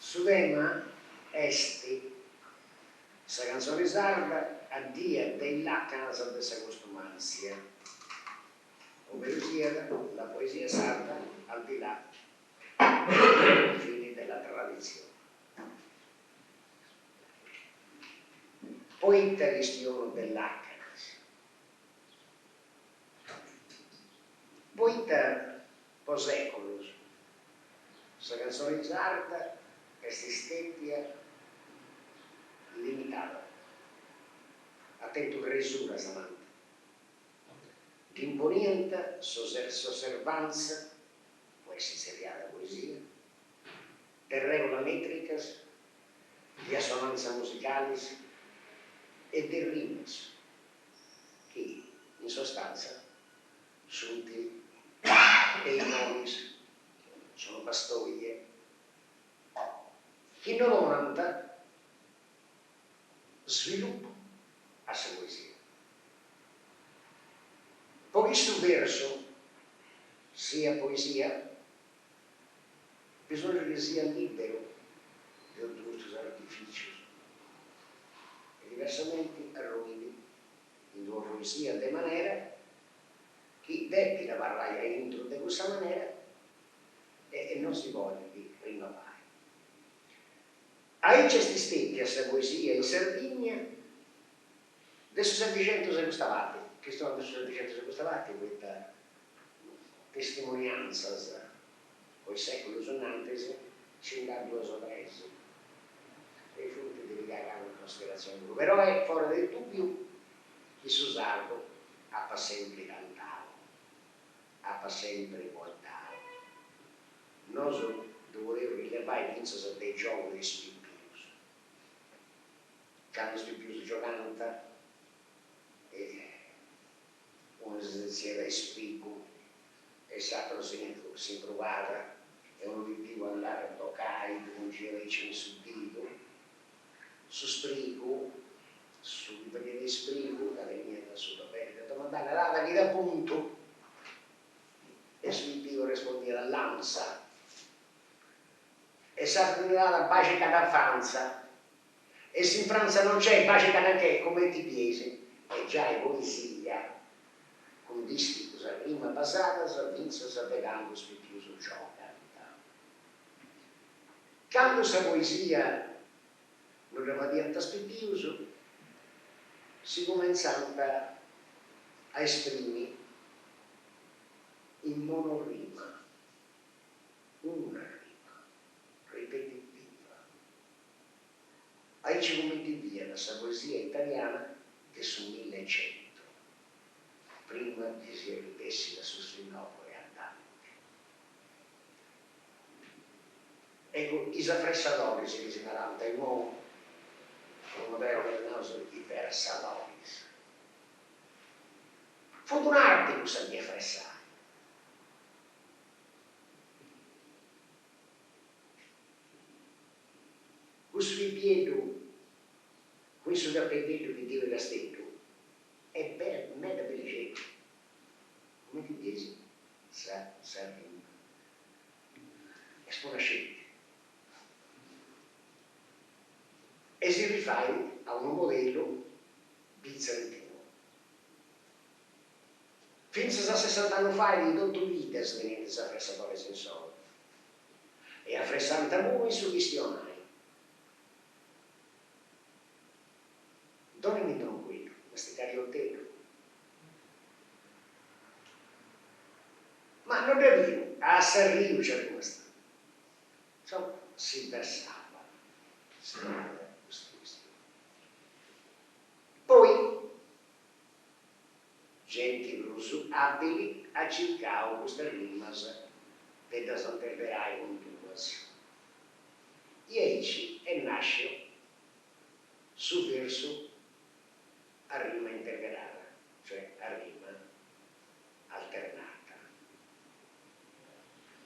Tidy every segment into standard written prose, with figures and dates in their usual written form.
Su tema est sa cantzone sarda addia de is làcanas de sa costumàntzia, ovvero siat la poesia sarda al di là dei confini della tradizione. Poita chistionu de làcanas? Poita po sèculus sa cantzoni sarda est stètia limitada, at tentu cresuras nant, dd'imponiant s'osservàntzia, po essi tzerriada poesia, de règulas mètricas, de assonàntzias musicalis e de rimas chi in sostàntzia sunt peiconis, sono pastoie, chi no donant sviluppu a sa poesia. Po chi su versu siat poesia, Bisòngiat chi siat lìberu de totu custus artifìcius e diversamenti arruit in d'una poesia de manera chi depit abarrai aintru de cussa manera e non si podit rinnovai. Aici est stètia sa poesia in Sardigna De su Setixentus a custa parti, chistionu de su Setixentus a custa parti poita testimoniantzas po is seculus innantis nci nd'at duas o tres e funt de pigai pagu in consideratzioni puru, però est fora de dubbiu chi su sardu apat sempri cantau, apat sempri poetau. Nosu ddu podeus rilevai fintzas de is giogus de is pipius. Candu is pipius giogant e unu si setziat a isprigu e s'aturu s'incrubàt e unu pipiu andat a tocai, ddu pungiat aici cun su didu, su sprigu, su chi fadiat isprigu, ca teniat su doveri de domandai, naràt chi t'at puntu e su pipiu arrespondiat lantza e s'aturu naràt bai circadda in Frantza E si in Frantza non c'est, bai circadda anch'è, cumenti bieis, est giai poesia, cun disticus a rima basadas fintzas de candu is pipius giogant. Candu sa poesia no dda fadiant is pipius, si cumentzant a esprimi in monorima, una rima, ripetitiva. Aici cumenti fiat sa poesia italiana de su Millecentu, prima chi siat bessida su rinnovu 'e a Dante. Eccu, is afressadoris chi si narant imou, como deu ddus naus i versadoris. Fut un'arti cussa de afressai. Cussu pipieddu cun su capeddeddu pitiu 'e Casteddu est meda bellixeddu, cumenti bieis sa sa rima est una sceti e si rifait a unu modellu bizantinu. Fintzas a sessant'annus fait totu is biddas teniant is afressadoris insoru e afressant puru in su chistionai. Donami unu fueddu, est carioteddu. Ma no dda biu, a s'arriu nci arrimasta. Insoma, si versava, si narat custa chistioni. Poi Genti prus abili at circau custas rimas de ddas anterverai cun duas. I aici est nàsciu su versu a rima interverada, cioè a rima alternata.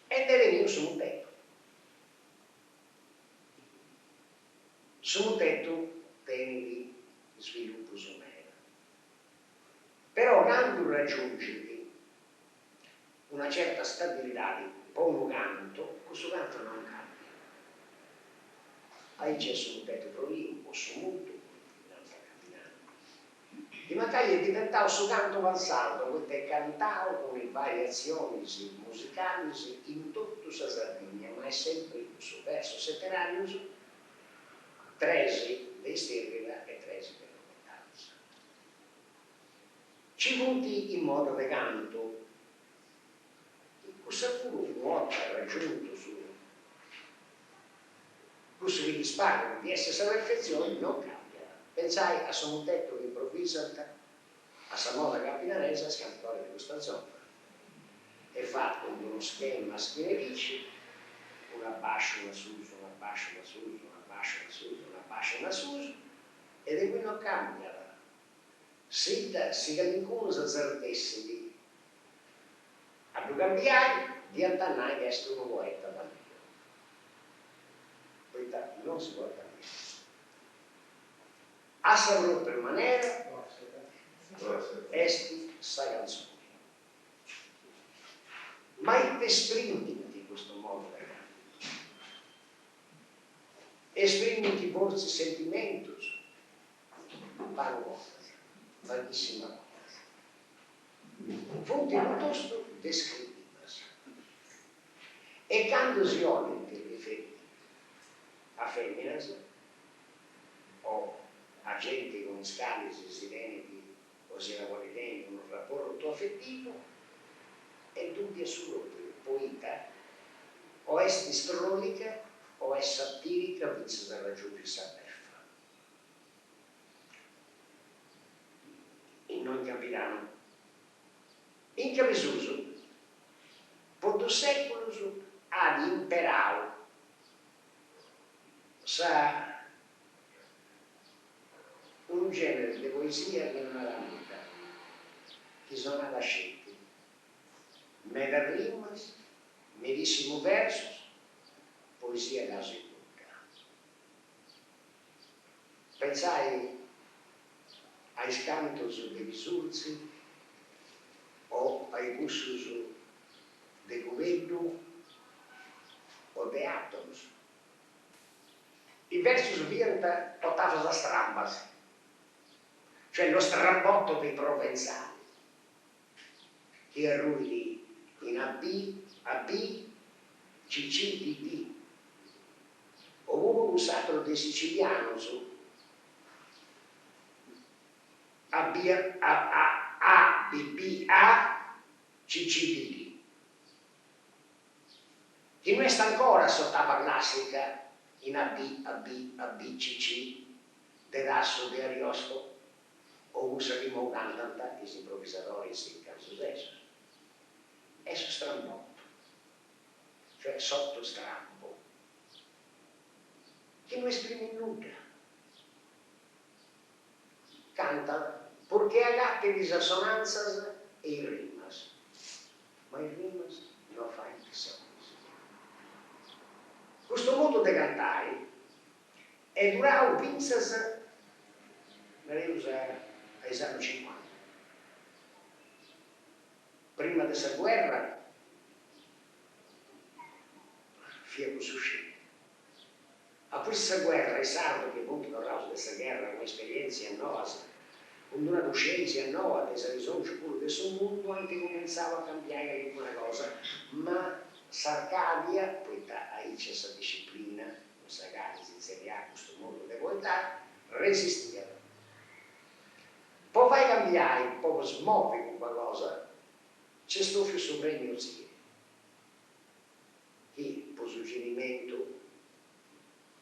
E nd'est beniu su mutetu. Su mutetu tenit svilupus meda. Però candu ragiungit una certa stabilidadi po unu cantu, cussu cantu non cambiat. Aici est su mutetu froriu, o su mutu, cumenti nant in Campidanu, chi mancai est diventau su cantu pan-sardo poita est cantau cun is variatzionis musicalis in totu sa Sardigna, ma est sempri cussu, versus seteràrius, tres de isterrida e tres de trumbettadas. Ci funt is modas de cantu, chi cussa puru una 'orta ragiuntu su cussu chi ddis parit di essi sa perfetzioni non cambiat. Pentzai a su mutetu chi improvisant a sa moda campidanesa is cantoris de custa zona. Est fatu cun unu schema schinericci, una basciu, una susu, una basciu, una susu, una basciu, una susu, una basciu, una susu, e de qui non cambiat. Si si calincunu s'azardessit a ddu cambiai, diant a nai ca est unu poeta falliu, poita non si podit cambiai. A sa pròpriu manera est sa cantzoni. Ma ite esprimint custu modu de cantu? Esprimint fortzis sentimentus? Pagu bortas, paghìssimas bortas. Funt prutostu descritivas e candu si 'olint riferiri a fèminas o a genti cun is calis si tenit o si iat a podi tenni unu raportu afetivu est dùbbia su pròpriu poita o est istrònica o est satìrica fintzas a ragiungi sa befa. No in Campidanu. In Cabesusu, po dus sèculus at imperau sa unu gènere de poesia chi no narat nudda, chi sonat sceti, medas rimas, medissimus versus, poesia casi nudda. Pentzai a is cantus de Pisurzi o a i cussus de Cubeddu o de àterus. Is versus fiant otavas strambas, cioè lo strambotto dei provenzali, chi arruit in AB, AB, CC, DD. O puru cuss'atru de is sicilianus, A B A A A B B A C C D D. Chi no est ancora s'otava classica in A B A B A B C C de Tasso de Ariosto o cussa chi imou cantant is improvisadoris cabesusesus. Est su strambottu. cioè s'otu strambu, chi no esprimit nudda. Cantat purché agatit is assonantzas e is rimas, ma is rimas no faint sa poesia. Custu modu de cantai est durau fintzas, nareus, a is annus cincuanta. Prima de sa guerra fiat cussu sceti. A pustis sa guerra is sardos chi funt torraus de sa gherra cun esperientzias noas, cun d'una cuscientzia noa de s'abisongiu puru de su mundu ant cumentzau a cambiai calincuna cosa, ma s'Arcadia, poita aici est sa disciplina cun sa cali si tzerriat custu modu de poetai, resistiat. Po fai cambiai, po smovi calincuna cosa, nc'est 'ofiu su Premiu Ozieri, chi po sugerimentu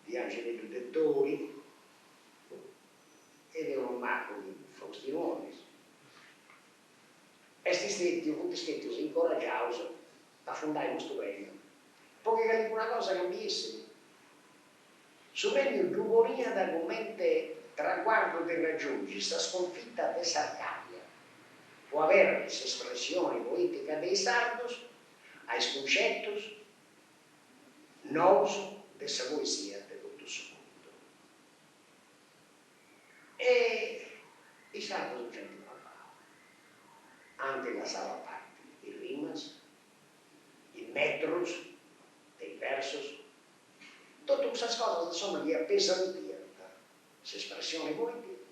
di Angeleddu Dettori e de unu macu chi Faustinu Onnis, est stetiu, funt stetius incoragiaus a fundai custu premiu, po chi calincuna cosa cambiessit. Su premiu ddu poniat comente traguardu de ragiungi sa sconfitta de s'Arcadia, po aberri s'espressioni poetica de is sardus a is cuncetus nous de sa poesia de totu su mundu. E is sardus nci ant provau. Ant lassau a parti is rimas, is metrus de is versus, Totu cussas cosas. cosas insoma chi apesantiant s'espressione poetica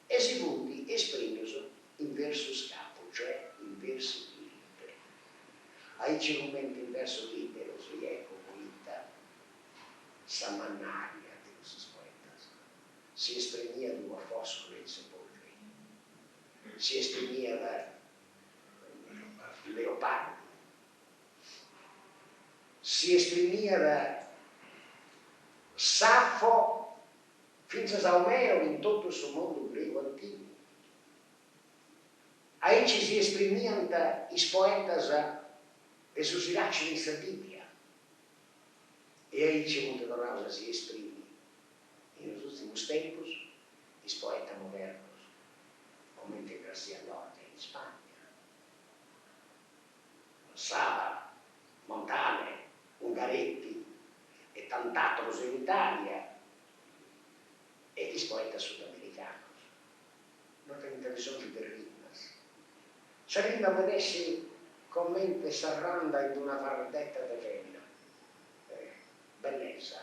e si funt esprimius in versu scapu, cioè in versi liberi. Aici cumenti in versus liberus i ecco poita sa mannaria de custus poetas si esprimiat Ugo Foscolo in Sepolcri, si esprimiat Leopardi, si esprimiat Saffo fintzas a Omero in totu su mundu gregu antigu. Aici si esprimiant is poetas de su Siraci in Sardigna e aici funt torraus a si esprimi in is ùrtimus tempus is poetas modernos, comente García Lorca in Ispagna, Saba, Montale, Ungaretti e tant'àterus in Itàlia e is poetas sudamericanos. No tenint abisòngiu de rimas. Sa rima podit essi comente s'arranda in d-una fardeta de femina. Bellesa.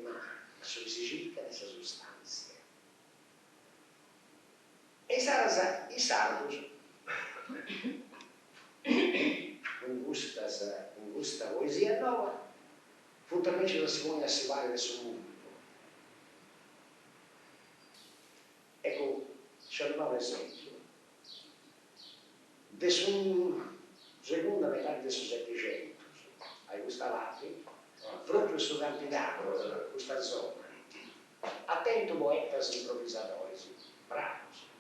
Ma su chi si circat est sa sustàntzia. E insaras is sardus cun custas cun custa poesia noa funt arrennescius a si ponni a su pari de su mundu. Eccu, nci 'ollu fai un'esempiu, de su segunda metadi de su Setixentus a custa parti, propriu su Campidanu, custa zona, at tentu poetas improvisadoris bravus,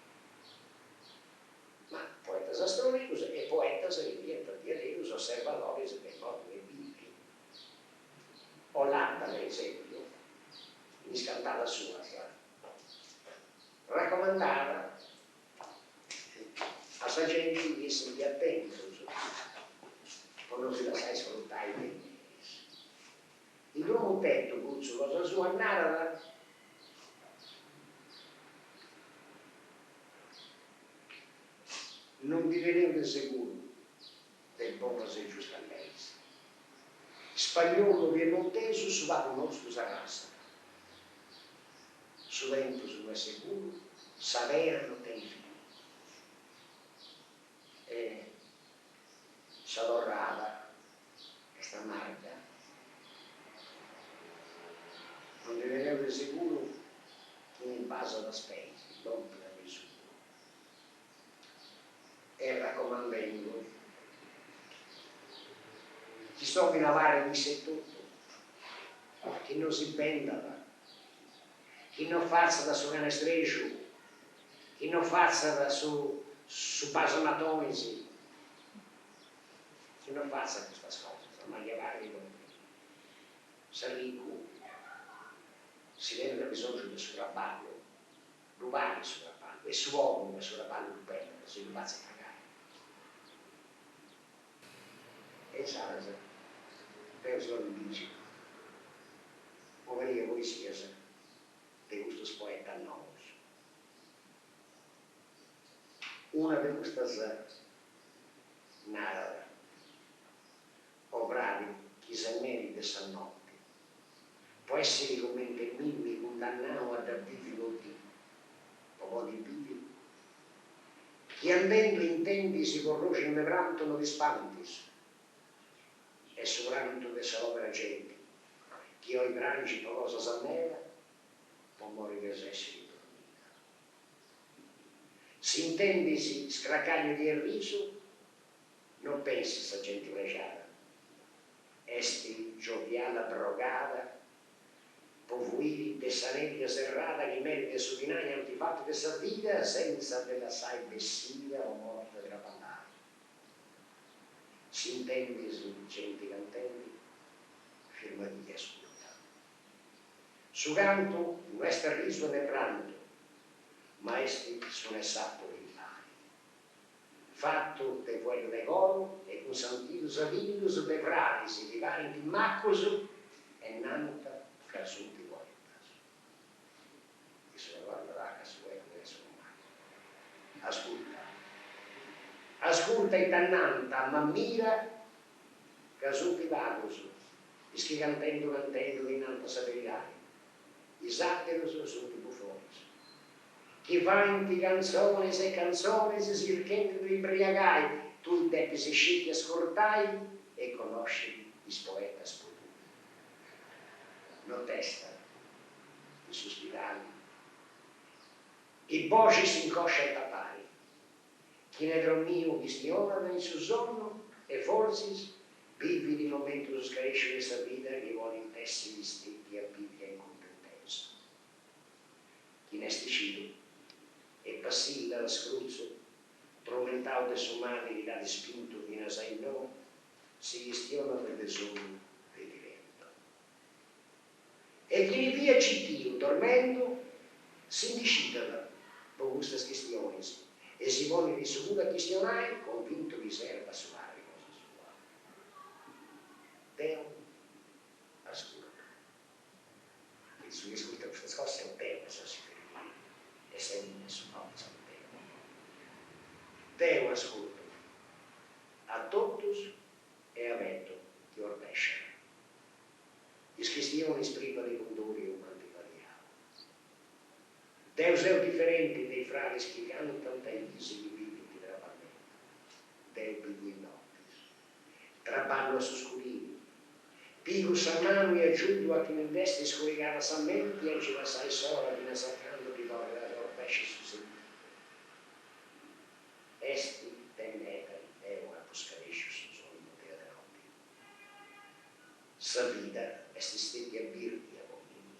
ma poetas stròlicus e poetas chi fiant diaderus osservadoris de modu 'e bivi. Olanda, per esempiu, in is cantadas suas, racomandat a sa genti chi essint atentus po no si lassai sfrutai de is meris. In unu mutetu curtzu cosa sua narat. No ndi teneus de seguru de bonas e giustas leis. Spagnolu o piemontesu su pagu nostu s'arrassat. Su tempus no est seguru, sa pena no tenit fini. E sa torrada est amarga. No ndi teneus de seguru chini basat is peis, lompit a mesuru. E racomandendu chi s'omini abarrit isse etotu, chi no si bendat, chi no fatzat su canestrexu, chi no fatzat su su basamatonis, chi no fatzat custas cosas, ma chi abarrit omini. S'arricu, si tenit abisongiu de su traballu, ddu paghit su traballu e su poberu a su traballu ddu bendat, si ddu fatzat pagai. E insaras deu si 'ollu ligi una pariga 'e poesias de custus poetas nous. Una de custas narat, O fradi chi ses meri de sa noti, po essiri comente mimi cundannau a dda bivi po dì, po podi bivi, chi andendu intendis corroxinu de prantu no ti spantis, est su prantu de sa pobera genti chi oi prangit po cosas meda po mori de s'essiri dormida. Si intendis scracagliu di errisu No pensis a genti prexada. Est gioviala drogada po fuiri de sa nebbia serrada chi meris de su dinai ant fatu de sa vida sentza de lassai bessida po mori de traballai. Si intendis genti cantendi, firmadì e ascurta. Su cantu no est risu e ne prantu, ma est son'e s'àturu impari. Fatu de fueddu de coru e cun sentidus avilius de fradis chi parint macus e nant ca sunt poetas. Issu narat ca su poeta est unu macu. Ascurta. Ascurta ita nant ma mira ca sunt pagus. Is chi cantendu cantendu ti nant sa beridadi, is àterus sunt bufonis. Chi faint cantzonis e cantzonis circhendi de t'imbriagai, tui depis sceti ascurtai e connosciri is poetas po tui. Notesta in su spidali, is boxis s'incosciant a pari, Chine dromiu chistionat in su sonnu e fortzis bivit momentus scarescius de sa vida chi podint èssiri stètia bìvia in cuntentesa. Chine est scidu e passillat a scrutzu, trumentau de su mali chi dd'at spintu finas a innoi, si chistionat de sonnu de diventu. E chini fiat citiu dormendu si ndi scidat po custas chistionis e si ponit issu puru a chistionai convintu chi serbat su parri cosa sua. Deu ascurtu. Chi su chi ascurtat custas cosas seu deu e s'infermieri e sempri su noti seu deu. Deu ascurtu a totus e abetu chi orbesciat. Is chistionis privas de cundòriu m'ant fadiau. Deu seu diferenti de is fradis chi cantant e is chi bivint traballendi. Deu bivu is notis. Traballu a su scuriu. Pigu sa manu e agiudu a chini dd'est scurigada sa menti a nci passai s'ora finas a candu ddi torrat a orbesci su sentidu. Est de meda chi deu apu scarèsciu su sonnu de adenoti. Sa vida est stètia birdia po mimi.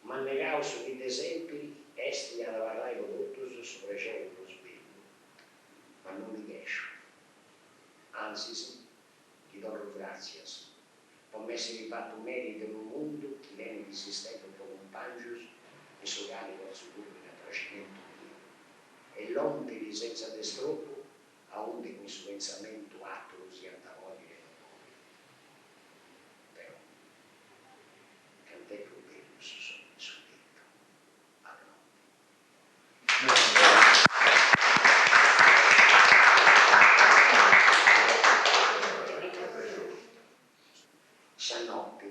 M'at negau su chi de sèmpiri est e at abarrai po totus su prexeri prus bellu. Ma non mi chèsciu. Antzis, ti torru gràtzias po m'èssiri fatu meri de unu mundu chi tenit is isteddus po cumpàngius in su cali potzu curriri a praximentu miu e lòmpiri sentza de strobu aundi cun su pentzamentu àturus iant a pòdiri e no pòdiri. Però, cant'est prus bellu su sonnu in su letu, a de noti. Sa noti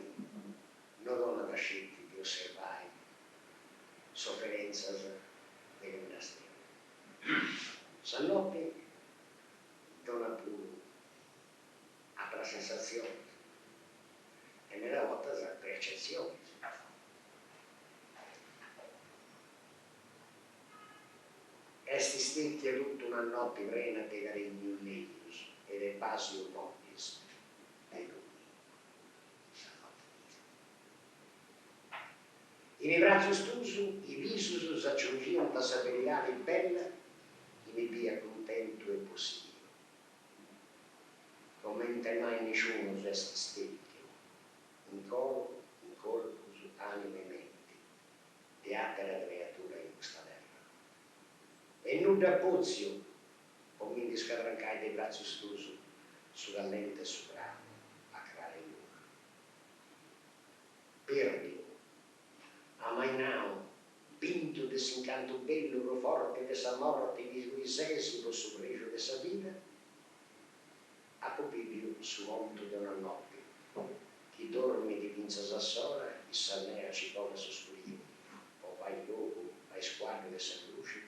no donat sceti de osservai soferentzas de chini ddas tenit. Sa noti donat puru atras sensatzionis e meda bortas percetzionis. Est stetia totu una noti prena de carignus lebius e de basius modis de luni. Sa noti mia. In is bratzus tuus is bisus s'aciungiant a sa beridadi bella chi mi biiat cuntentu e possidiu. Comente mai nisciunus est stetiu, in coru, in corpus, anima e menti, de atera creatura in custa terra. E nudda potziu po mi ndi scadrancai de is bratzus tuus su callenti 'e su cramu a crara 'e luna. Perdiu, amainau, bintu de s'incantu bellu prus forti de sa morti chi tui ses po su prexu de sa vida, apu biviu su contu de una noti chi dormit fintzas a s'ora chi sa nea ci bogat su scuriu po fai logu a is cuaddus de sa luxi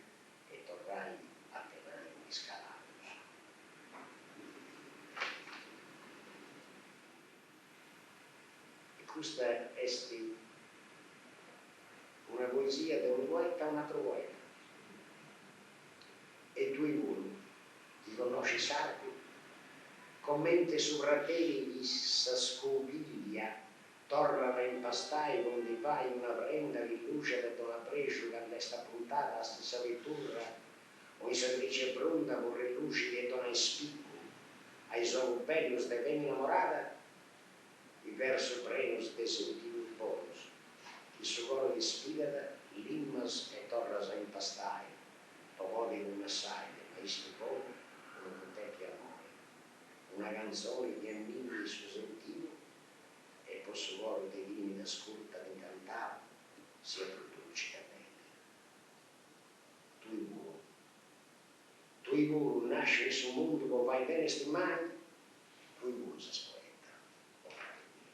e torrai a penai in is caladus. E custa est una poesia de unu poeta a un'atru poeta. E tui puru, chi connoscis s'arti, comente su prateri chi sa scobiglia torrat a impastai po ndi fai una prenda chi luxat e donat prexu candu est apuntada in sa peturra o in sa tricia brunda po relluxiri e donai spicu a is ogus bellus de femina amorada, is versus prenus de sentidus bonus chi su coro ti spigat, limas e torras a impastai po podi cumessai de maistu bonu unu mutetu 'e amori, una cantzoni chi anninnit su sentidu e po su coro de chini t'ascurtat incantau siat prus durci de meli. Tui puru. Tui puru nasciu in su mundu po fai beni stimai, tui puru ses poeta, o fradi miu.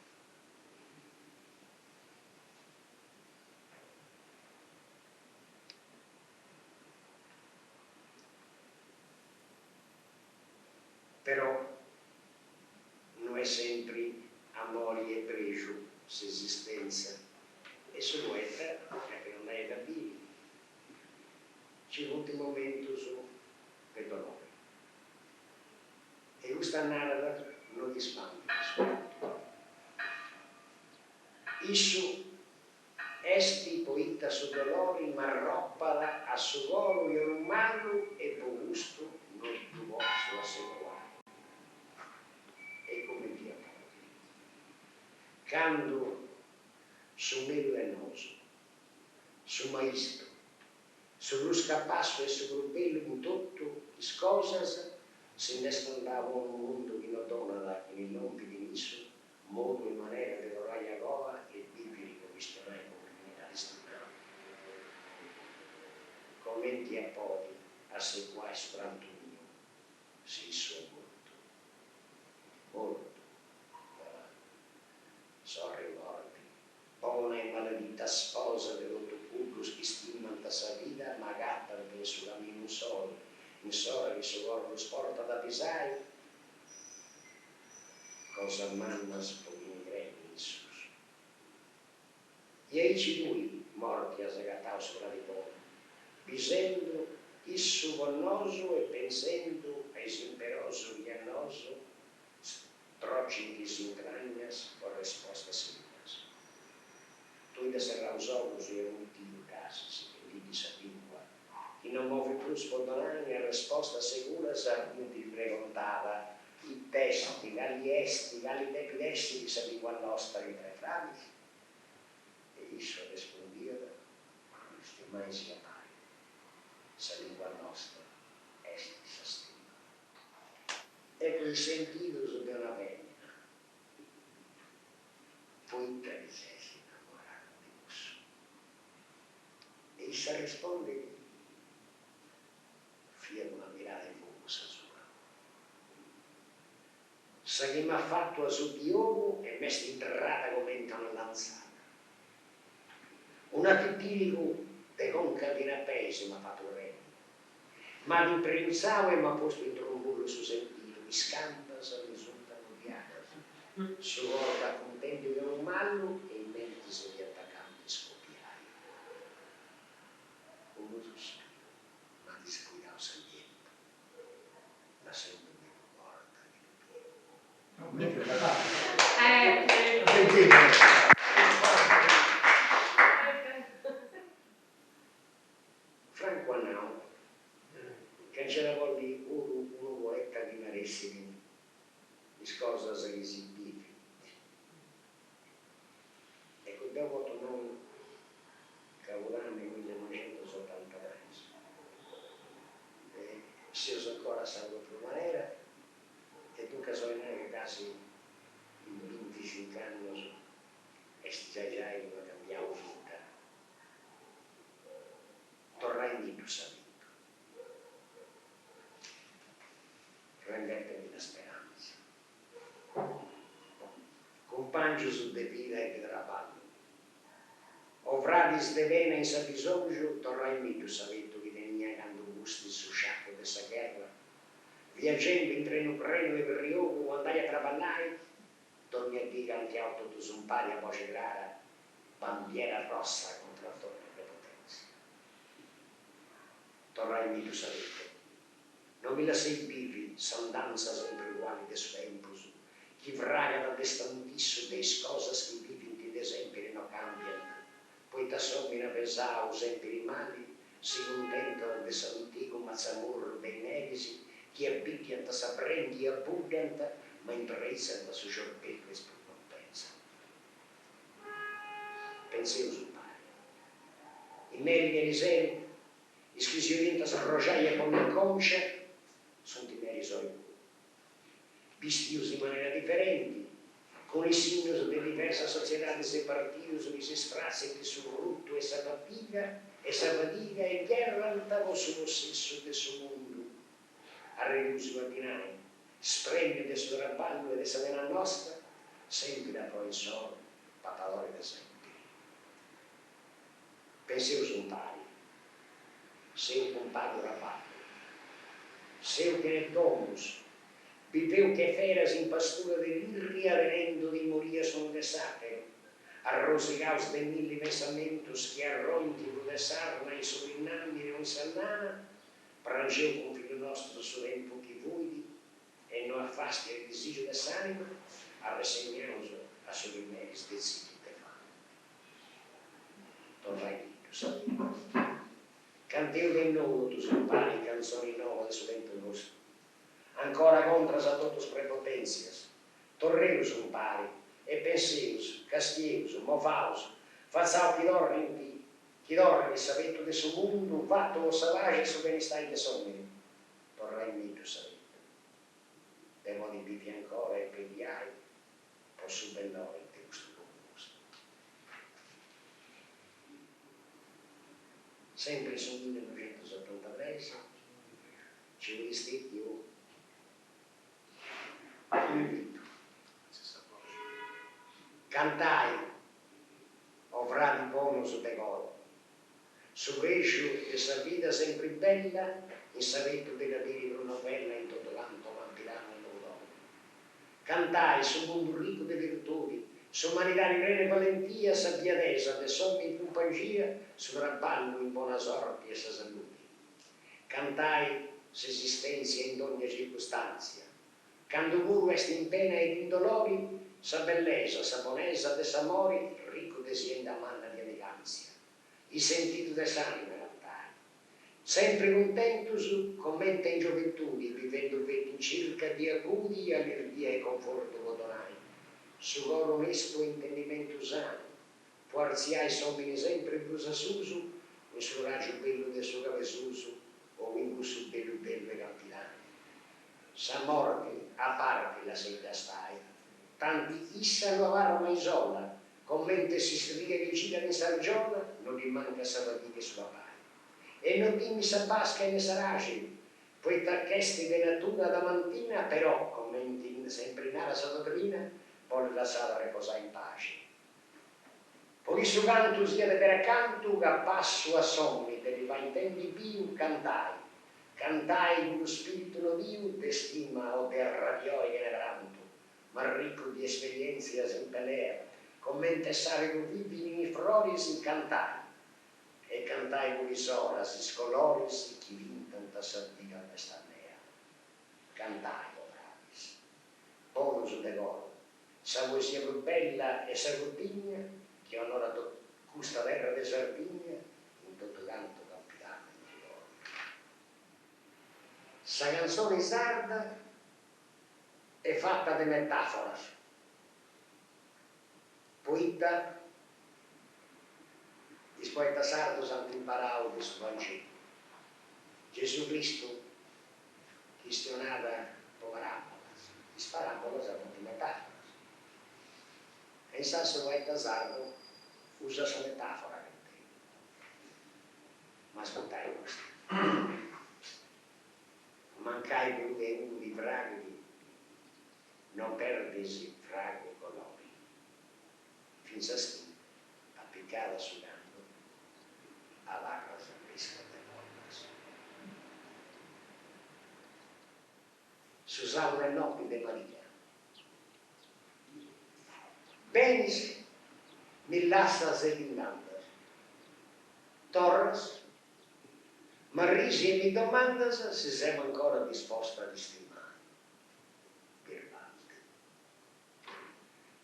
Però no est sempri amori e prexu s'esistenza e su poeta ca chi no nd'aiat a bivi nci funt momentus de dolori. E custa narat no ti spantit su prantu. Issu Esti poita su dolori m'arropat a su coru che unu mallu e po custu no ddu potzu asseguai. E comenti a podi. Candu su mellus de nosu, su maistu, su prus capassu e su prus bellu in totu is cosas, si nd'est andau a unu mundu chi no donat a chini lompit in issu Modu e manera de torrai agoa e bìviri po chistionai cun chini dd'at istimau. Comenti a podi assecuai su prantu miu si issu est mortu? Mortu, ah, sorri morti, bona e maledita sposa de totu cuddus chi stimant sa vida ma agatant in su caminu insoru, in s'ora chi su coru ddus portat a bisai, Cosas mannas po chini creit in issus. I aici tui, morti, as agatau su fradi bonu, bisendu issu po nosu e pensendu a is imperosus chi a nosu strocint is intragnas po respostas seguras. Tui t'as serrau is ogus e unu mutiu dd'as sichendiddi sa lingua chi no movit prus po donai arrespostas seguras a chini ti pregontat it'est, cali est, cali depit essiri sa lingua nosta intre fradis? E issu arrespundiat, Stimaisi a pari, sa lingua nosta est sa stima. E cun is sentidus de una femina. Poita ti ses innamorada de cussu? E issa arrespondit, Fiat una mirada 'e fogu sa sua. Sa chi m'at fatu asuta 'e ogu e m'est intrada comente una lantzada. Un'atitìligu de conca fina a peis m'at fatu tremi. M'at imprintzau e m'at postu in trumbullu su sentidu, is cambas mi sunt annoddiadas, su coru dd'apu intendiu che unu mallu e is mentis fiant acanta 'e scopiai. Unu suspiru m'at isbuidau s'alientu, lassendu-mi prus borta chi ddu biu. Francu at nau ca nc'at a bolli puru unu poeta chi naressit is cosas chi si bivint. Eccu, deu potzu nai Cabudanni millinoixentusotantatres e seus ancora a sa propriu manera e duncas 'olit nai ca casi in binticinc'annus est giai giai chi no at cambiau nudda. Torraimiddu s'abetu. Rendetemi la speranza. Cumpàngius de vida e de traballu. O fradis de pena in s'abisòngiu, torraimiddu s'abetu chi tenia candu pustis su sciacu de sa gherra, viagendu in trenu prenu 'e priogu po andai a traballai, dònnia dì cantiaus totus umpari a boxi crara Bandiera rossa contra dogni prepotenzia. Torraimiddu s'abetu. No mi lasseis bivi s'andanza sempri uguali de su tempus, chi fragat de stantissu de is cosas chi bivint de sempiri e no cambiant, poita s'omini avesau sempiri mali si cuntentat de s'antigu matzamurru de is meris chi abiddiant sa brenti e abuddant ma impretzant su ciorbeddu e is prus non pentzant. Pentzeus umpari. Is meris de ariseru, is chi si 'oliant scroxai e ponni in concia, sunt meris oi puru. Bistius in manera diferenti, cun is sinnus de diversas sotziedadis e partidus chi si spratzint su frutu 'e sa fadiga e sa fadiga e gherrant po su possessu de su mundu arredusiu a dinai, sprèmiu de su traballu e de sa pena nosta, sèmpiri a proa insoru, papadori de sèmpiri. Penseus umpari. Seu cun pagu traballu. Seu chene domus. Biveus che feras in pastura de tirria tenendu timoria s'unu de s'àteru, arrosigaus de milli pensamentus chi arrònchidu de s'arna in su linnàmini o in sa lana, prangeus cun fillus nostus su tempus chi fuit e no a fàstiu e disìgiu de s'ànima, arressegnaus a su chi is meris detzidint e faint. Torraiddu sa vida. Canteus de nou totus impari cantzoni noa de su tempus nostu. Ancora contras a totu is prepotèntzias. Torreus umpari e penseus, castieus, movaus, fatzaus chi torrint, chi torrit s'abetu de su mundu fatu po sa paxi e su benistai de s'òmini. Torraimiddu s'abetu de podi bivi ancora e peliai po su bellori de custu logu nostu. Sempri in su millinoixentusetantatres nci fut istètiu un'invitu. Cantai, o fradi bonus de coro, su prexu de sa vida sempri bella in s'abetu de dda biri prus novella in totu cantu Campidanu e Logudoro. Cantai su mundu ricu de virtudi, s'umanidadi prena 'e valentia, sa biadesa de s'omi in cumpangia, su traballu in bona sorti e sa saludi. Cantai s'esistèntzia in dogna circustàntzia, candu puru est in pena ed in dolori, sa bellesa, sa bonesa de s'amori, ricu de sienda manna di amigàntzia. Is sentidus de s'anima cantai. Sempri cuntentus, comente in gioventudi, bivendu feti in circa di acudi, allirghia e confortu po donai su coru onestu e intendimentu sanu, po artziai s'omini sempri prus a susu, in su raju bellu de su Cabesusu o in cussu bellu bellu 'e Campidanu. Sa morti a parti lasseidda stai, tanti issa no abarrat mai sola, comente s'istria chi girat in s'argiola, no ddi mancat sa fadiga e su papai. E no timit sa basca e ne s'araxili, poita ch'est de natura adamantina, però, comenti sempri narat sa dotrina, bolit lassada reposai in paxi. Po chi su cantu siat peracantu capassu a s'omi de ddi fai intendi biu cantai, cantai cuddu spiritu nodiu de stima o de arrabiori chene prantu, ma riccu di esperientzias in pelea, comente s'aridu bivi in is froris cantai, e cantai puru is oras, is coloris chi pintant sa vida de sa mea. Cantai, o fradis, bonus de coro, Sa poesia prus bella e sa prus digna chi onorat custa terra de Sardigna in totu cantu Campidanu e Logudoro. Sa cantzoni sarda est fata de metàforas, poita is poetas sardos ant imparau de su Vangelu. Gesù Cristu chistionat po paràbolas, is paràbolas funt metàforas, e insaras su poeta sardu usat sa metàfora cantendi. Ma ascurtai custa, mancai puru de unu ti praghit, no perdis fragu e colori, fintzas chi, apicada a su candu, abarras frisca de follas. Su sàbadu 'e noti de Maria. Benis, mi lassas e ti nd'andas. Torras, m'arrisi e mi domandas si seu ancora disposta a ti stimai. Birbanti.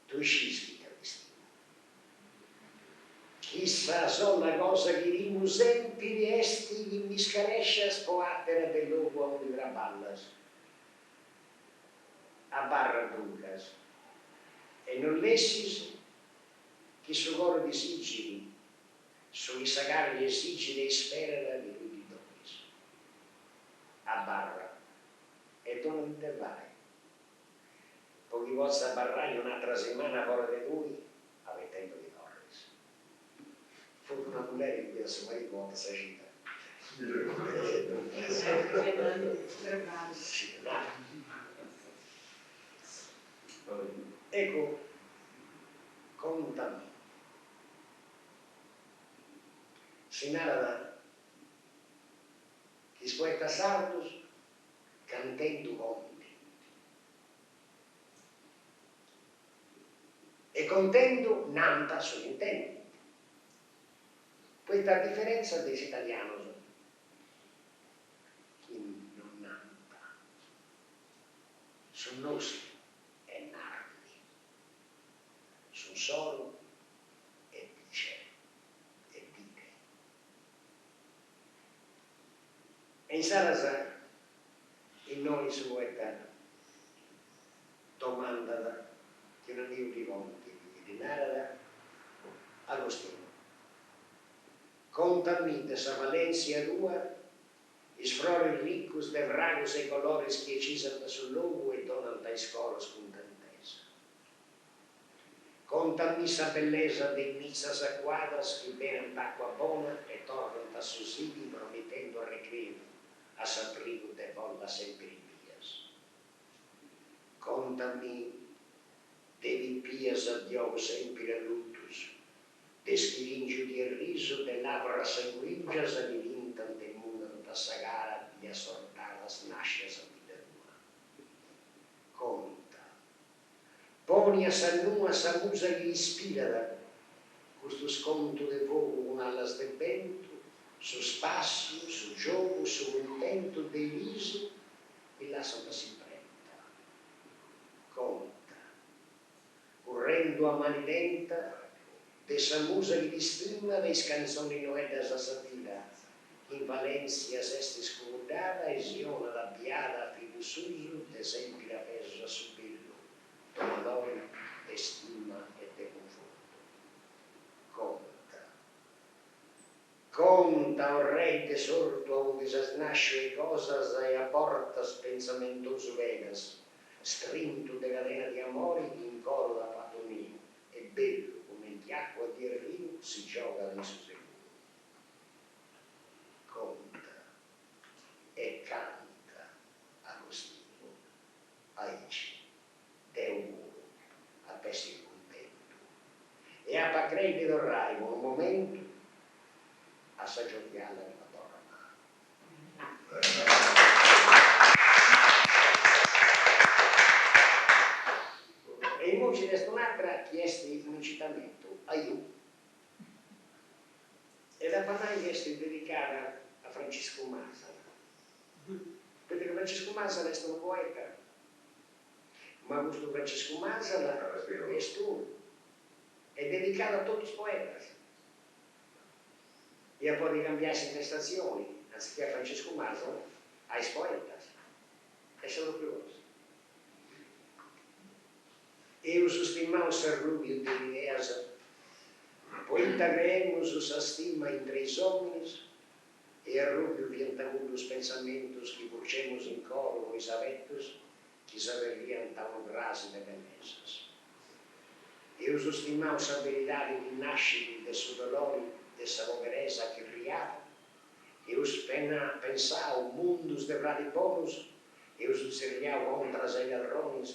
Tui scis chi ca ti stimu. Chi sa sola cosa chi timu sèmpiri est chi mi scarèscias po àtera de logu aundi traballas. Abarra duncas e no lessis chi su coro disigit su chi sa carni esigit e isperat chi tui ddi donis. Abarra e dona ite fai. Po chi potza abarrai un'atra simana fora de tui, abetendu chi torris. Fut una mulleri chi biiat su maridu una 'orta sa cida. Eccu, contamì. Si narat chi is poetas sardos cantendu contint. E contendu nant su chi intendint. Poita a diferentza de is italianos chi non nant su nostru est narri, su insoru est dìcere, est dire. E insaras innoi su poeta domandat chi un'amigu ddi contit e ddi narat, Agostinu, contamì de sa Valèntzia tua is froris riccus de fragus e coloris chi ecisant su logu e donant a is coros cuntentesa. Contamì sa bellesa de is mitzas acuadas chi benant acua bona e torrant a su sidi promitendu arrecreu a s'abrigu de follas sempiri bias. Contamì de pipias di ogus sempiri allutus, de schiringiu di errisu, de lavras sanguingias chi pintant e mudant sa cara di assortadas nascias a bidda tua. Conta. Poni a sa nua sa musa chi ispirat custus contus de fogu cun alas de bentu, su spàssiu, su giogu, su cuntentu de is chi lassant s'imprenta. Conta. Currendu a mani tenta de sa musa chi ti stimat is cantzonis noeddas a sa vida chi in Valèntzia s'est scumuddada e si 'onat a biada a fillus suus de sèmpiri avesus a su bellu, donadori de stima e de cunfortu. Conta. Conta, o rei de s'ortu aundi ses nàsciu e gosas e a bortas pentzamentosu penas, strintu de cadena di amori chi in coro t'at fatu niu e bellu cumenti acua di erriu si giogat in su seguru. Conta e canta, Agostinu, aici deu puru ap'essiri cuntentu e ap'a crei de torrai po unu momentu a sa giovialla chi no torrat mai. E immoi nci nd'est un'atra chi est un'incitamentu, aiu. E dd'ap'a nai chi est dedicada a Franciscu Masala, poita ca Franciscu Masala est unu poeta, ma custu Franciscu Masala est unu, est dedicada a totus is poetas. Ia podi cambiai s'intestatzioni, anziché a Franciscu Masala, a is poetas. Est sa propriu cosa. Eus stimau s'arrùbiu de bideas poita creemus sa stima intre is òminis e arrùbiu fiant cuddus pensamentus chi purcemus in coru po is abetus chi s'aberriant a unu crasi de bellesas. Eus stimau sa beridadi chi nascit de su dolori de sa poberesa chirriada, eus pensau mundus de fradis bonus, eus tzerriau contras a is ladronis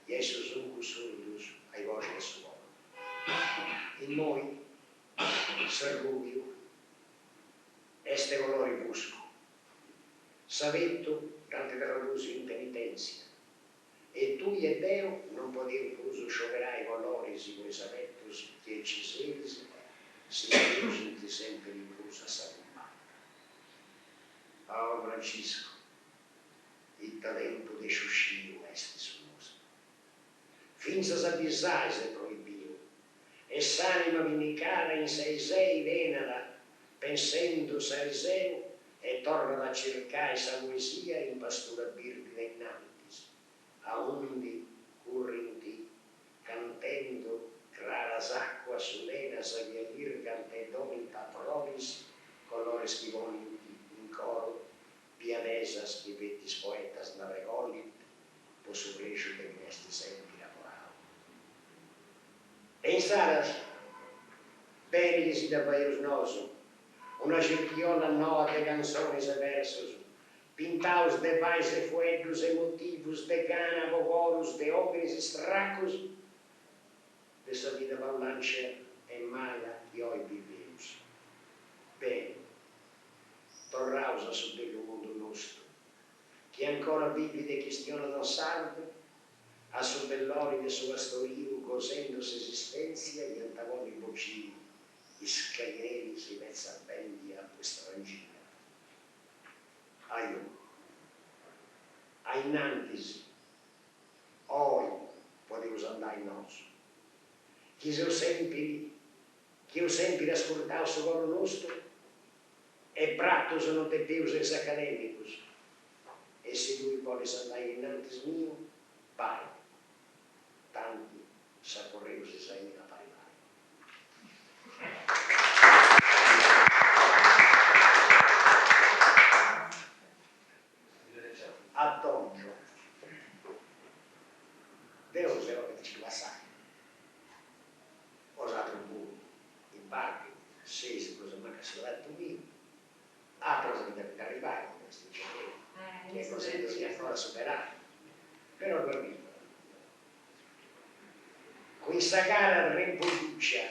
i a is sucus surdus a is boxis de su coro. Immoi s'arrùbiu est colori fuscu. S'abetu dd'ant tradùsiu in penitèntzia e tui e deu non podeus prus scioberai coloris po is abetus chi eciseris si stringint sèmpiri prus a sa cumbata. Oh Franciscu, Ita tempu de sciusciu est su nostu. Fintzas a bisai s'est proibiu e s'anima pinnicada in sei sei penat pensendu s'ariseu e torrat a circai sa poesia in pastura birdi de innantis, aundi currint cantendu craras acuas sulenas chi allirgant e donint a froris colores chi ponint in coro Biadesas chi feti is poetas nd'arregollint po su prexu de chini est sèmpiri amorau. E insaras, beni chi si dda faeus nosu, una circhiola noa de cantzonis e versus, pintaus de fais e fueddus e motivus de gana po corus de òminis stracus de sa vida paulancia e mala chi oi biveus. Beni. Torraus a su bellu mundu nostu, chi ancora bivit e chistionat in sardu, a su bellori de su pastoriu. Gosendu s'esistèntzia iant a ponni bociri is caghineris petza bèndia po istrangina. Ajò. A innantis, oi podeus andai nosu. Chi seus sèmpiri, chi eus sèmpiri ascurtau su coru nostu e bratus no depeus essi acadèmicus. E si tui bolis andai a innantis miu, bai. Tanti s'aporreus s'aina pari pari. Atongiu. Deu seu a nci passai. Bosatrus puru, in parti, seis prus o mancu a su tretu miu. Atrus ndi depint arribai, cumenti deu, chi est cosa chi deus ancora superai. Però ddu arribat. Cun sa cara rempudduccia,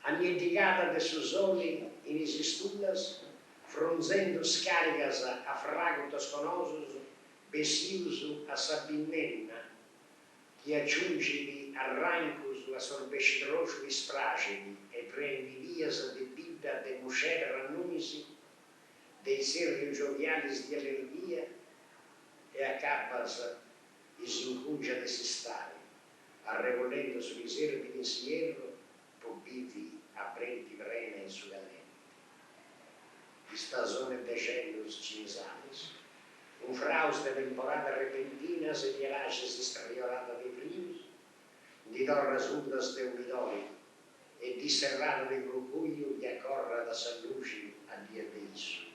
annieddigada de su soli in is istullas, frunzendu scarigas a fragu tosconosus, bessius a sa binnenna chi aciungit arrancus a s'orbescidroxu chi spraxit e prenit bias de bidda de musceddas a nuis, de itzèrrius giovialis di allirghia e acabbas in s'incùngia de s'istadi, arregollendu su chi serbit in s'ierru po bivi a brenti prena in su callenti. Istasoni de celus cinisalis, unfraus de temporadas repentinas e di araxis istriorada de frius, ndi torras undas de umidori e disserrada de crucuju chi acorrat sa luxi addia de issu.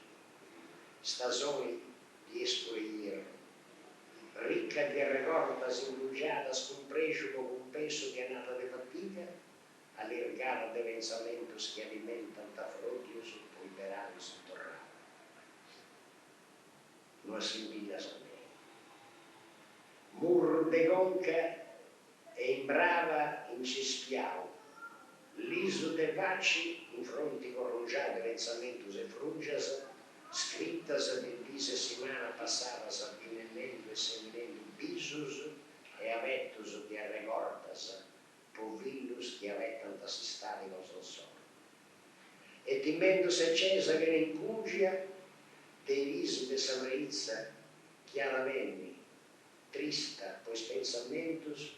Stasoni di espuru 'e ierru, ricca di arregortas incungiadas cun prexu po cumpensu di annada de fatiga, allirgada de pensamentus chi alimentant afròddius po is beranus in torrada. No assimbillas a mei. Murru de conca e in braba incispiau, lisu de faci in fronti corrungiau de pentzamentus e frungias scritas de dis e simanas passadas binnennendu e seminendu bisus e abetus de arregortas po fillus chi abetant s'istadi cosa insoru. E timendu s'ecesa chene incùngia de is de sa preitza chi at a benni Trista po is pensamentus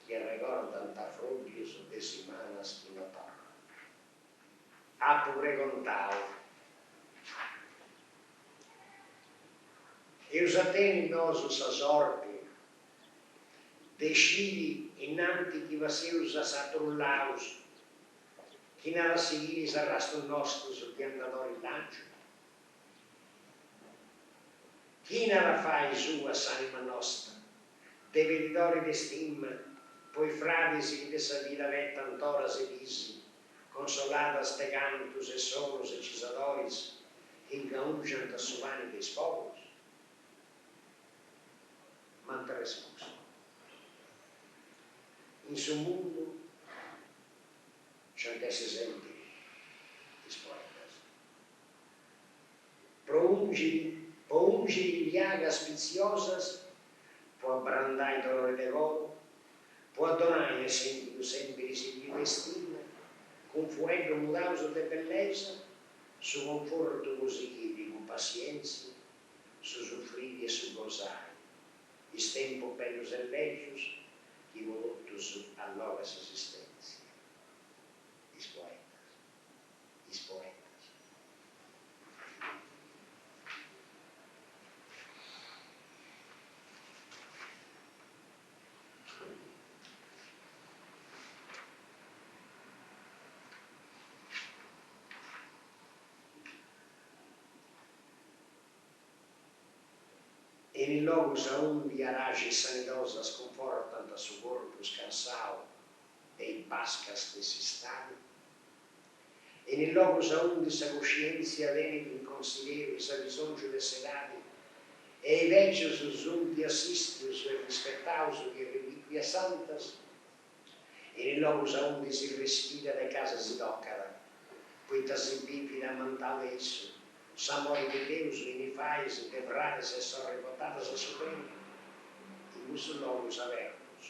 chi arregordant afròddius de simanas chi no torrant. Apu pregontau, Eus a tenni nosu sa sorti de sciri innanti chi passeus a s'àteru laus chini at a sighiri is arrastus nostus di andadoris làngius? Chini at a fai sua s'anima nosta, de pedidori de stima po is fradis chi de sa vida abetant oras e dis, consoladas de cantus e sonus ecisadoris chi ingaungiant su pani de is poburus? M'ant arrespustu, In su mundu nci ant essi sèmpiri is poetas. Pro ungiri, po ungiri liagas pitziosas, po abrandai dolori de coru, po adonai a sentidu sèmpiri sighiu de stima, cun fueddus mudaus de bellesa, su confortu po sighiri cun passièntzia su sufriri e su gosai, is tempus bellus e lègius chi po totus allogat s'esistèntzia. Is poetas. Is poetas. In is logus aundi araxis sanidosas cunfortant su corpus cansau de is bascas de s'istadi, in is logus aundi sa cuscièntzia tenit in consideru s'abisòngiu de s'edadi e is bècius sunt assìstius e rispetaus che relìcuias santas, in is logus aundi si respirat e casi si tocat, poita si bivit ammantau de issu, s'amori de Deus in is fais de fradis e sorris votadas a su beni, in cussus logus abertus.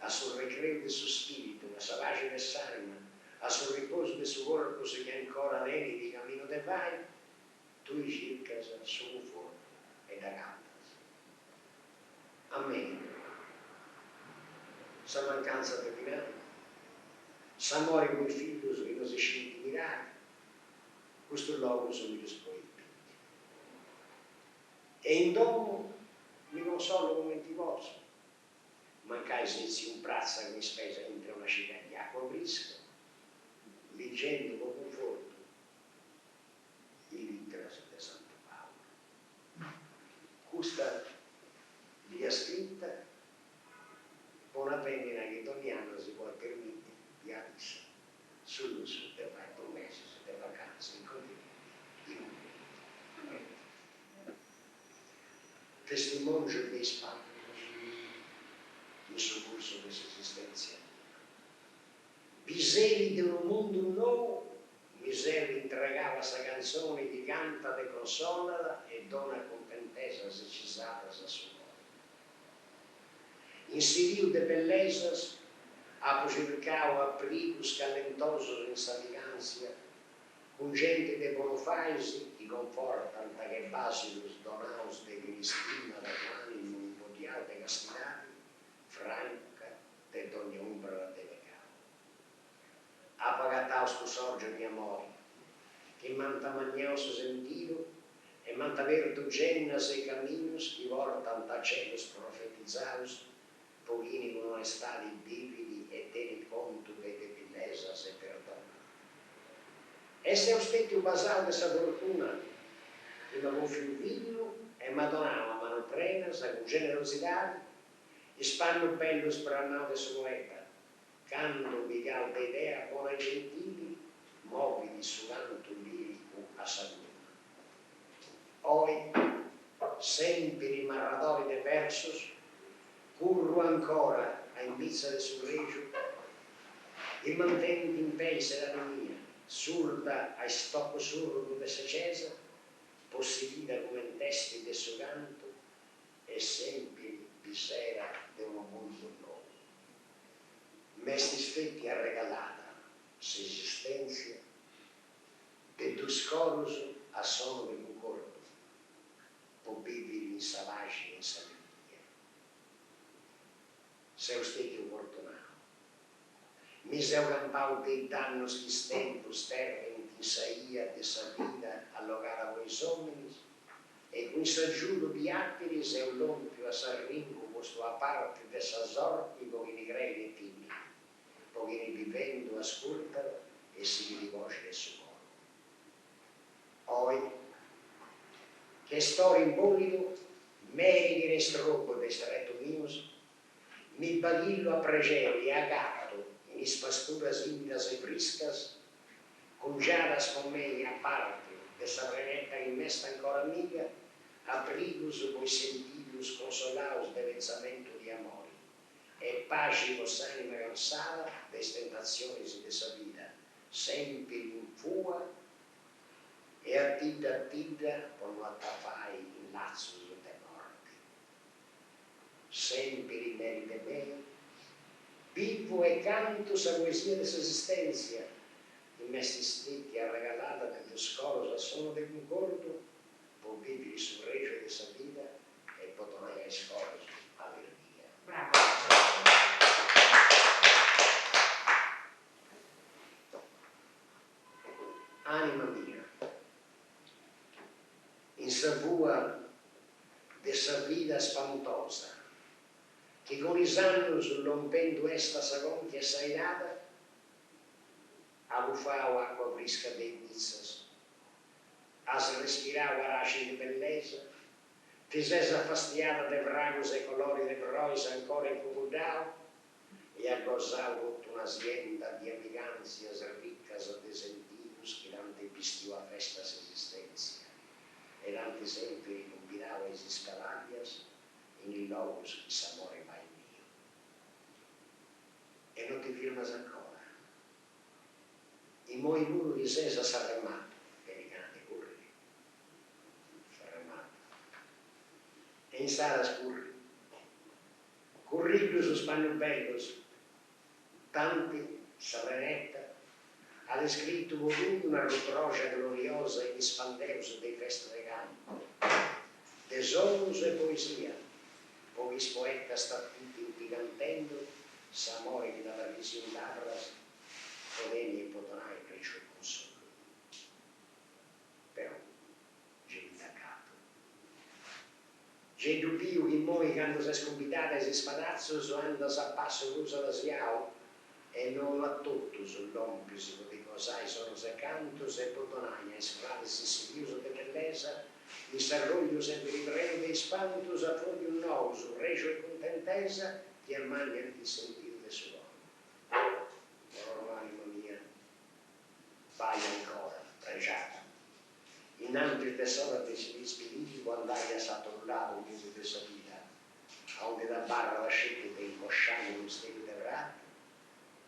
A su recreu de su spiritu, a sa paxi de s'anima, a su riposu de su corpus chi ancora tenit caminu de fai, tui circas su cunfortu e dd'agatas. A mei, sa mancantza de dinai, s'amori po is fillus chi no si scint mirai, custus logus mi ddus proibint. E in domu mi consollu cumenti potzu, mancai setziu in pratza cun is peis aintre una cica di acua frisca, ligendu po cunfortu is literas de Santu Paulu. Custa dd'iat scrita po una femina chi dogni annu si podit permiti, biada issa, su lussu de fai dus mesis de vacantza in continenti in unu cunventu. Testimongiu de ispantus in su cursu de s'esistèntzia mia. Biseri de unu mundu nou mi seu intregau a sa cantzoni chi cantat e consolat e donat cuntentesas ecisadas a su coro. In sidiu de bellesas apu circau aprigus callentosus in s'amigàntzia cun genti de bonufais chi confortant che bàsilus donaus de chini stimat cun ànimu imboddiau de castidadi, franca de dogna umbra de pecau. Apu agatau scusòrgius di amori chi m'ant amanniau su sentidu e m'ant abertu gennas e caminus chi portant a celus profetizaus po chini cun onestadi bivit e tenit contu de debilesas e perdonat. E seu stètiu basau de sa fortuna chi m'at bòfiu fillu e m'at donau a manu prenas cun generosidadi is pannus bellus bramaus de su poeta Candu, pigau de idea bona e gentili, movit su cantu liricu a sa piuma. Oi, sèmpiri marradori de versus, curru ancora a imbitza de su prexu chi mantenit in pei s'edadi mia, surda a is tocus surdus de s'ecesa, possidida cument'est de su cantu e sèmpiri bisera de unu mundu nou. M'est stètia arregalada s'esistèntzia de dus corus a sonu de cuncordu po bìviri in sa paxi e in s'alligria. Seu stètiu fortunau. Mi seu campau de is dannus chi is tempus sterrint in sa 'ia de sa vida allogada po is òminis E cun s'agiudu di àtiri seu lòmpiu a s'arringu postu a parti de sa sorti po chini creit e timit, po chini bivendu ascurtat e sighit boxi de su coru. Oi, che stori in bòlidu, meri chene strobbu de is tretus mius, mi baghillu a prexeri e agatu in is pasturas ìnnidas e friscas Cungiadas po mei a parti de sa preneta chi m'est ancora amiga, aprigus po is sentidus consolaus de pentzamentu di amori e paxi po s'anima cansada de is tentatzionis de sa vida, sempiri in fua e a tidda a tidda po no atafai in latzus de morti. Sèmpiri meri de mei, bivu e cantu sa poesia de s'esistèntzia chi m'est stètia arregalada de dus corus a sonu de cuncordu po bìviri su prexu de sa vida e po donai a is corus allirghia. Anima mia, in sa fua de sa vida spantosa, chi cun is annus lompendu est a sa conca 'e sa 'idada, as bufau acua frisca de is mitzas, as respirau araxi de bellesa, ti ses afastiada de fragus e colori de frois ancora incuguddau e as gosau totu una sienda di amigàntzias riccas de sentidus chi t'ant bistiu a festa s'esistèntzia. E t'ant sèmpiri cumbidau a is iscavàllias in is logus chi s'amori fait biu. E no ti firmas ancora. Imoi puru chi ses a s'arrematu, tenit gana de curriri. S'arrematu. E insaras curri. Curri. Curridus is pannus bellus, tanti sa preneta at iscritu po tui un'arrutroxa gloriosa in is pandeus de is festas de cantu, de sonus e poesia, po chi is poetas t'atitint cantendu s'amori chi t'at arrìsiu in lavras po teni e po donai prexu e consolu. Però gei dd'acatu. Gei ddu biu chi immoi candu ses cumbidada a is spadatzus andas a passu prus adasiau e no a totus lompis po ti gosai sonus e cantus e po donai a is fradis sidius de bellesa in s'arrogliu sempiri prenu de ispantus afroddius nous, prexu e cuntentesa chi amanniant is sentidus de su coru. Però anima mia, bai ancora, prexada. Innantis de s'ora de si dispidiri po andai a s'ateru ladu mesu de sa vida, aundi t'abarrat sceti de incosciai unu steddu de prata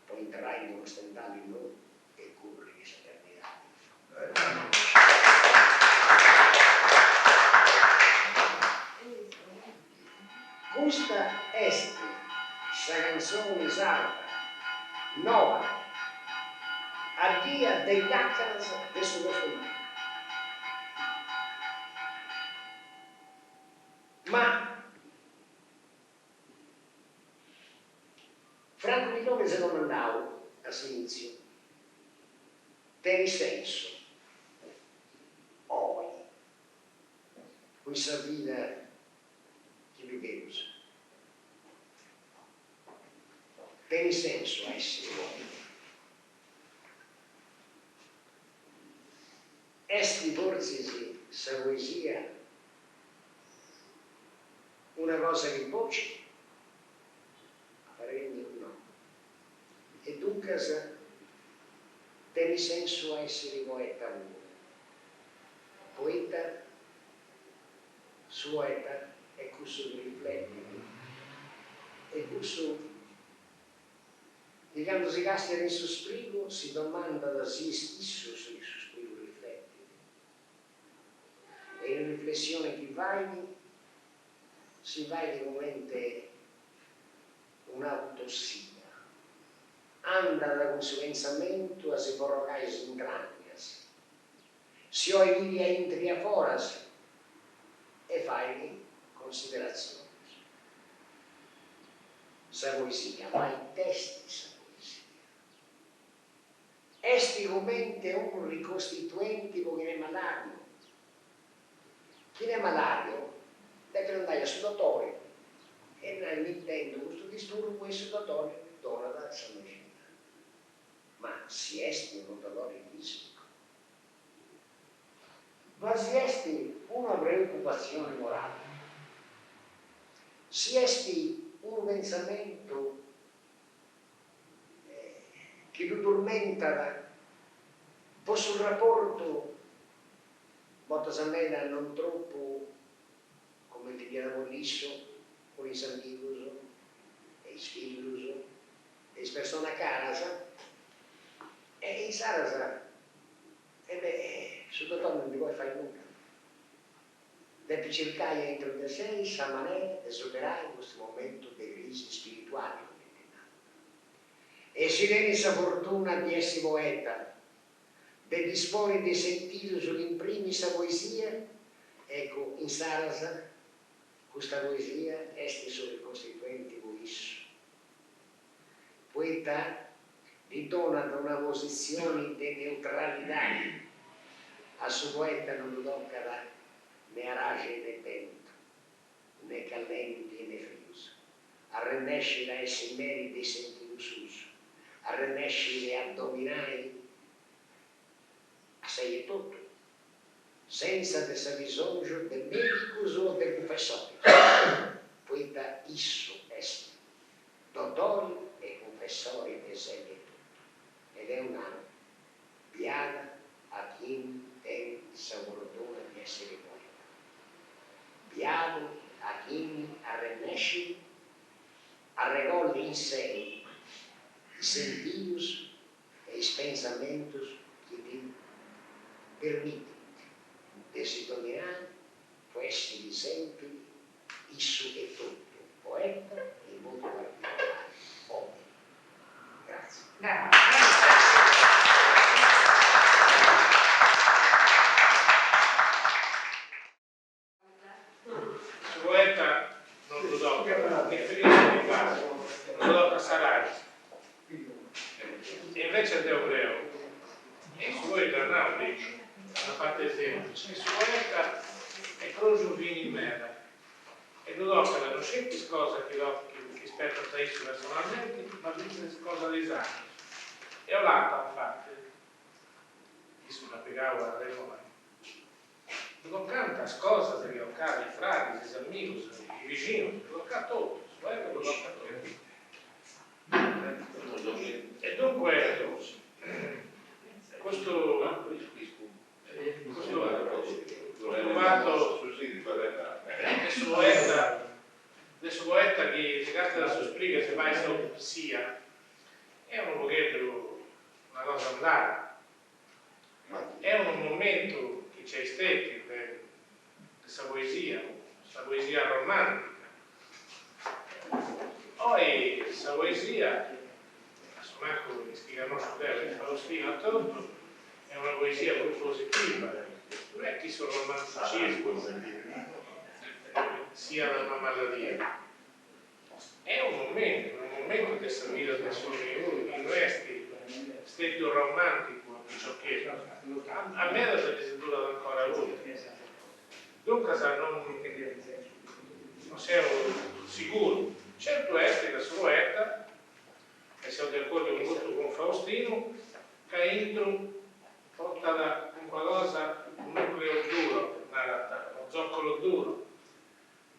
po intrai in unu stendali nou e curriri s'eternidadi. Custa est sa cantzoni sarda noa addia de is làcanas de su costumàriu. Ma Francu Pilloni s'est domandau a s'inìtziu, tenit sensu oi cun sa vida chi biveus. Tenit sensu a essiri poeta. Est fortzis sa poesia una cosa chi bocit? A pareri miu no. E duncas tenit sensu a essiri poeta puru. Poita su poeta est cussu chi rifletit e cussu chi candu si castiat in su sprigu si domandat si est issu su chi su sprigu rifletit e in riflessioni chi fait si fait comente un'autossia, andat cun su pentzamentu a si forrogai is intragnas Si 'olit biri a intru e a foras e fait consideratzionis. Sa poesia, ma it'est sa poesia? Est comente unu ricostituenti po chini est malàdiu. Chini est malàdiu depit andai a su dotori e nai mi intendu custu disturbu e su dotori ddi donat sa mexina. Ma si est unu dolori fisicu, ma si est una preocupatzioni morali, si est unu pentzamentu chi ddu turmentat po su raportu, bortas meda non tropu cumenti dd'iat a bolli issu, cun is amigus e is fillus e is personas caras, e insaras, e beh, su dotori non ndi podit fai nudda, depit circai aintru de sei sa manera de superai custu momentu de crisi spirituali, cumenti nant. E si tenit sa fortuna di essi poeta, de disponi de sentidus chi imprimit sa poesia, eccu, insaras, custa poesia est su ricostituenti po issu. Poita ddi donat una positzioni de neutralidadi, a su poeta non ddu tocat ne araxi ne bentu, ne callenti e ne frius, arrennescit a essi meri de is sentidus suus, arrennescit a dominai a sei etotu, sentza de s'abisòngiu de medicus o de cunfessoris, poita issu est dotori e cunfessori de sei etotu. E deu naru, biada a chini tenit sa fortuna di essiri poeta, biadu a chini arrennescit a regolli in sei is sentidus e is pentzamentus chi ddi permitint de si dominai po essiri sempiri issu etotu. Poeta e in modu particolari omini. Grazie. Su poeta non ddu tocat ni frius ni càudu, non ddu tocat s'araxi. E invecias deu creu, e issu poi dd'at nau prima, at fatu esempius, chi su poeta est croxu fini meda e ddu tocat no sceti is cosas chi chi spetant a issu personalmenti, ma fintzas is cosas de is aterus. E Olata, infatis, issu dd'at pigau a arremoni, Ddu tocant is cosas chi tocat is fradis, is amigus, is bixinus, ddu tocat totu, su poeta ddu tocat totu. E dunque custu custu custu fatu de su poeta de su poeta chi si castiat a su sprigu e si fait s'autopsia est unu pogheddu una cosa andada Est unu momentu chi nc'est stetiu de sa poesia, sa poesia romantica. Oi sa poesia, a su mancu is chi connosciu deu e Faustinu etotu, est una poesia prus positiva, no est chi su romanticismu siat una maladia, Est unu momentu, unu momentu de sa vida de s'omini puru chi no est stetiu romanticu a piciocheddu, a medas ddis durat ancora puru. Duncas non non seu siguru. Certu est ca su poeta, e seu de acordiu totu cun Faustinu, ca intru portat calincuna cosa, un nucleo duro, narat, unu zoccolo duro,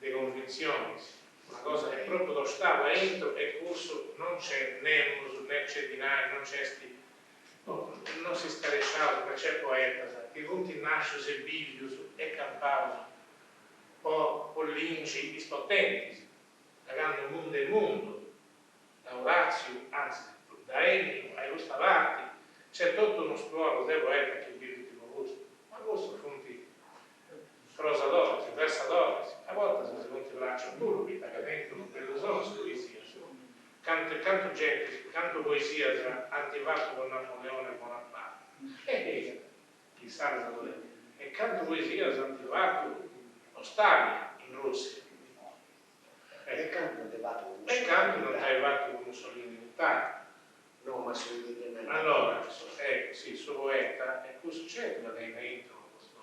de convintzionis, una cosa est propriu tostau a intru e cussu non nc'est nemus, ne nc'est dinai, non nc'est, non si scaresciaus ca nc'est poetas chi funt nascius e bivius e campaus po po lingi is potentis, da candu mundu est mundu, da Oratziu, antzis, da Enniu a custa parti, nc'est totu unu stuorru de poetas chi bivint po custu, ma custus funt Prosadores, versadores, a bortas si funt praxius puru poita ca tenint unu bellu sonu is poesias. Cantu cantu genti, cantu poesias ant fatu po Napoleone Bonaparte? Eh! Chissà sa E cantu poesias ant fatu po Stalin in Russia? E cantu ant fatu po Mussolini? E cantu ant fatu po Mussolini in Italia? No, ma su chi ti nai. Allora, ecco, sì, su poeta est cussu, certu ca tenit aintru custu,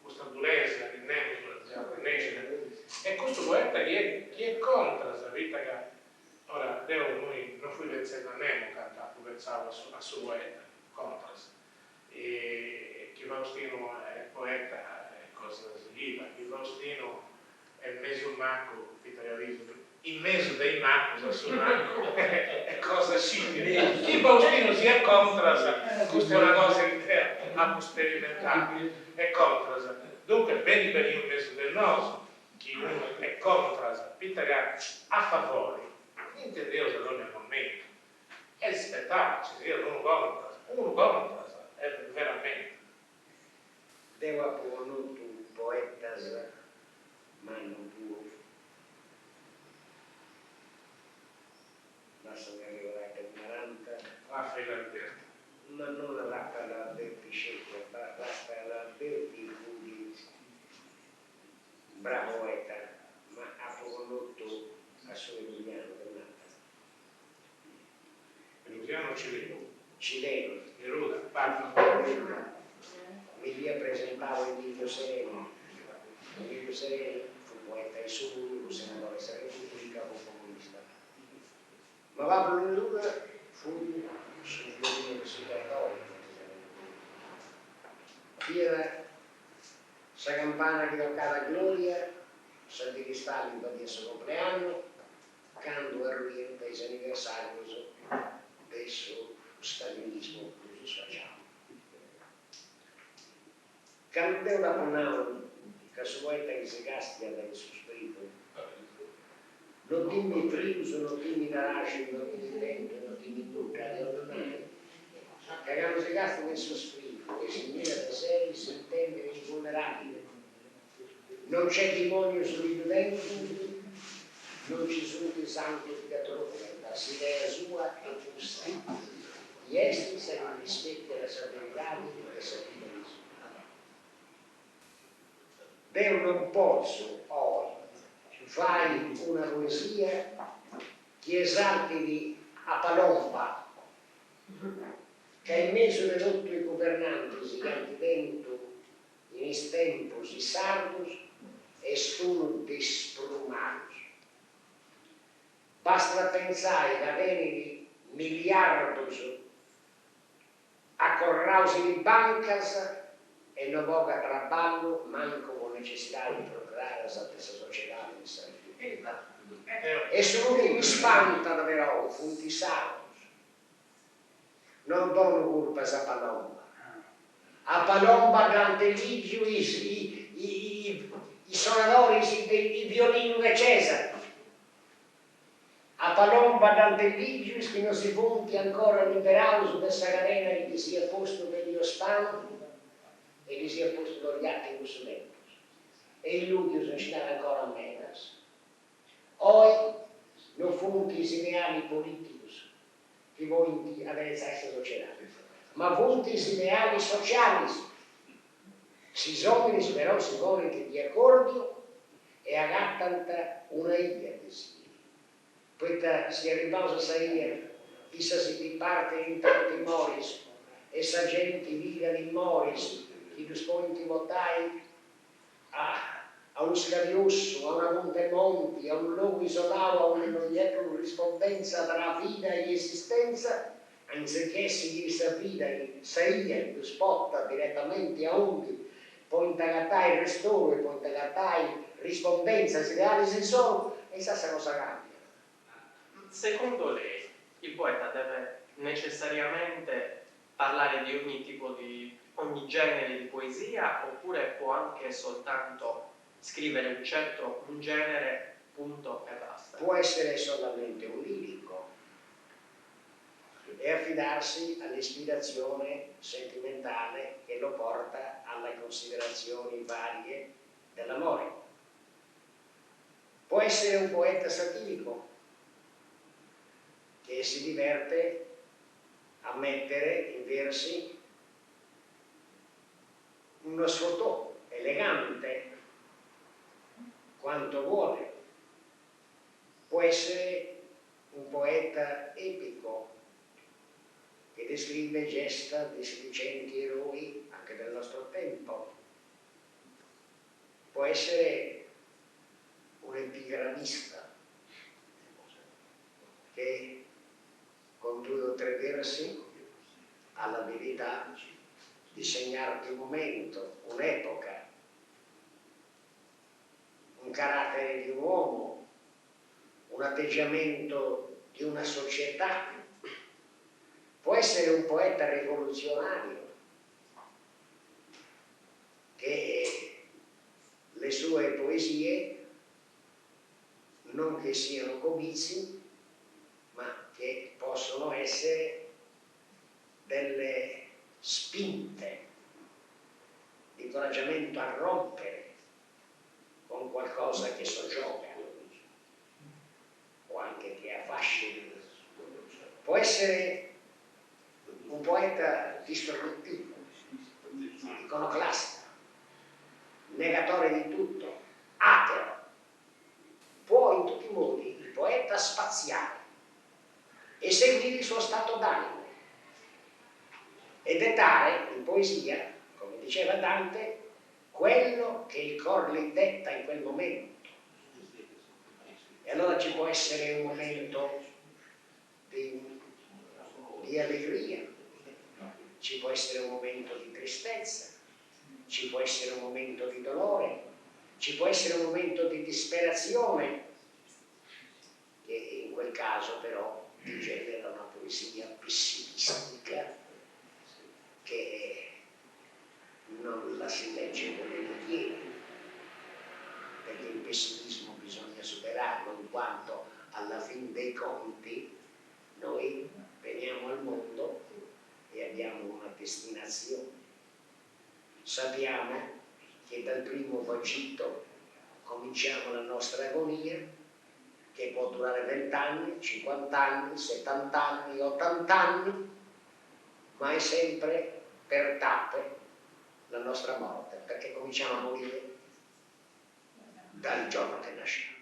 custa duresa chi nemus dda arrennescit, est custu poeta chi est chi est contras, poita ca, ora, deu immoi non fui pentzendi a nemu candu apu pentzau a su a su poeta, contras, e chi Faustinu est poeta est cosa sighida, chi Faustinu Est mesu macu, poita ca bivu in mesu de is macus a su mancu est cosa scipia. Chi Faustinu siat contras, custa est una cosa chi deu apu sperimentau, est contras. Duncas beni beniu in mesu de nosu chi unu est contras, poita ca a favori nd'intendeus a dònnia momentu. Est spettau chi ci siat unu contras, unu contras est veramenti. Deu apu connotu poetas mannus puru, lassami arregodai ita ddi narant. Raffaele Alberti. Ma non Raffaele Alberti sceti, Raffaele Alberti fut bravu poeta, ma apu connotu a su peruvianu, ddi nant. Peruvianu o cilenu? Cilenu. Neruda, Pablo. Neruda. Mi dd'iat presentau Emilio Sereni. Emilio Sereni fut poeta issu puru, fut senadori 'e sa Repubblica, fut comunista. Ma Pablo Neruda fut su fiorinu de su territoriu, Fiat sa campana chi toccàt a gloria, sa dì chi Stalin fadiat su compleannu, candu arruiant is anniversàrius de su stalinismu prus sfaciau. Candu deu t'apu nau ca su poeta chi si càstiat in su sprigu no timit frius, no timit araxi, no timit bentu, no timit nudda, ti 'ollu nai ca candu si càstiat in su sprigu e si mirat a sei s'intendit invulnerabile, non nc'est dimonius chi ddu tenint. Non ci sunt santus chi atrofant, s'idea sua est custa, chi est sa chi rispecchiat sa veridadi de sa vida sua. Deu non potzu oi fai una poesia chi esaltit a Palomba, ca in mesu de totu is guvernantis chi ant tentu in is tempus is sardus est unu de is prus malus. Bastat a pentzai ca tenit miliardus acorraus in is bancas e no bogat traballu mancu po necessidadis prus craras de sa sociedadi de sa vida. E su chi mi spantat però funt is sardus. Non donu curpas a Palomba. A Palomba dd'ant elìgiu is sonadoris de violinu de Cesare. A Palomba dd'ant elìgiu is chi non si funt ancora liberaus de sa cadena chi ddis iat postu Delio Spano e ddis iat postu Togliatti in cussu tempus. E illùdius nci nd'at ancora medas. Oi non funt is idealis polìticus chi podint aderetzai sa sociedadi, ma funt is idealis socialis. Si is òminis però si ponint di acòrdiu e agatant una 'ia de sighiri, poita si arribbaus a sa 'ia, issa si dipartit in tanti moris e sa genti pigat is moris chi ddus podint portai a a unu scadiossu, a una punta 'e monti, a unu logu isolau aundi no i est prus rispondenza tra vida e esistenza, anzichè sighiri sa vida, sa 'ia chi ddus portat diretamenti aundi podint agatai restoru e podint agatai rispondenza a is idealis insoru, e insaras sa cosa càmbiat. Secondo lei il poeta deve necessariamente parlare di ogni tipo di ogni genere di poesia oppure può anche soltanto scrivere un certo un genere punto e basta? Può essere solamente un lirico e affidarsi all'ispirazione sentimentale che lo porta alle considerazioni varie dell'amore. Può essere un poeta satirico che si diverte a mettere in versi uno sfottò elegante quanto vuole. Può essere un poeta epico che descrive gesta di sedicenti eroi anche del nostro tempo. Può essere un epigramista che con due o tre versi ha l'abilità di segnarti un momento, un'epoca, un carattere di un uomo, un atteggiamento di una società. Può essere un poeta rivoluzionario che le sue poesie non che siano comizi, ma che possono essere delle spinte di incoraggiamento a rompere con qualcosa che soggioga o anche che affascina. Può essere un poeta distruttivo, iconoclasta, negatore di tutto, ateo. Può in tutti i modi il poeta spaziare e seguire il suo stato d'animo e dettare in poesia, come diceva Dante, quello che il cor gli detta in quel momento. E allora ci può essere un momento di, di allegria, ci può essere un momento di tristezza, ci può essere un momento di dolore, ci può essere un momento di disperazione, che in quel caso però genera una poesia pessimistica che non la si legge volentieri, perché il pessimismo bisogna superarlo in quanto alla fin dei conti noi veniamo al mondo e abbiamo una destinazione. Sappiamo che dal primo vagito cominciamo la nostra agonia. Che può durare vent'anni, cinquant'anni, settant'anni, ottant'anni, ma è sempre per tappe la nostra morte, perché cominciamo a morire dal giorno che nasciamo.